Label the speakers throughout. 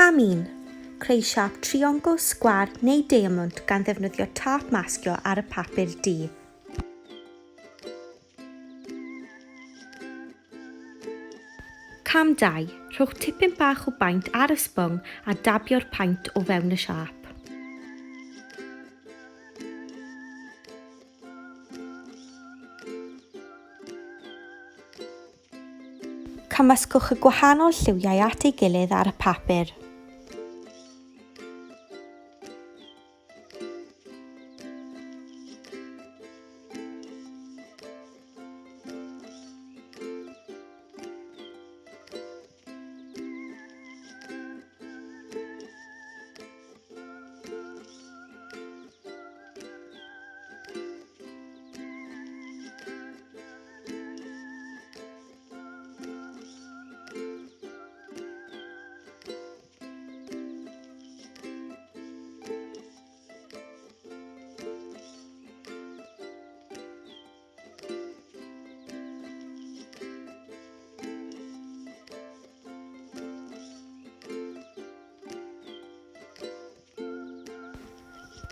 Speaker 1: Cam 1. Creu siâp triongl, sgwâr neu deiamwnt gan ddefnyddio tâp masgio ar y papur du. Cam 2. Rhowch tipyn bach o baent ar y sbwng a dabio'r paent o fewn y siâp. Cymysgwch y gwahanol lliwiau at ei gilydd ar y papur.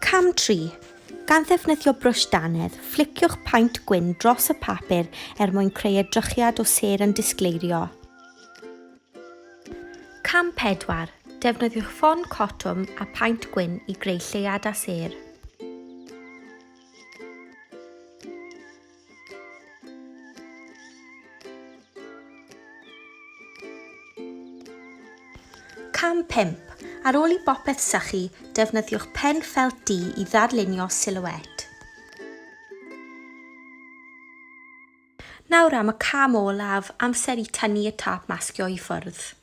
Speaker 1: Cam 3. Gan ddefnyddio brwsh dannedd, ffliciwch paent gwyn dros y papur er mwyn creu edrychiad o sêr yn disgleirio. Cam 4. Defnyddiwch ffon cotwm a paent gwyn i greu lleuad a sêr. Cam 5. Ar ôl i bopeth sychu, defnyddiwch pen ffelt du i ddarlunio silhouette. Nawr am y cam olaf, amser i tynnu y tâp masgio i ffwrdd.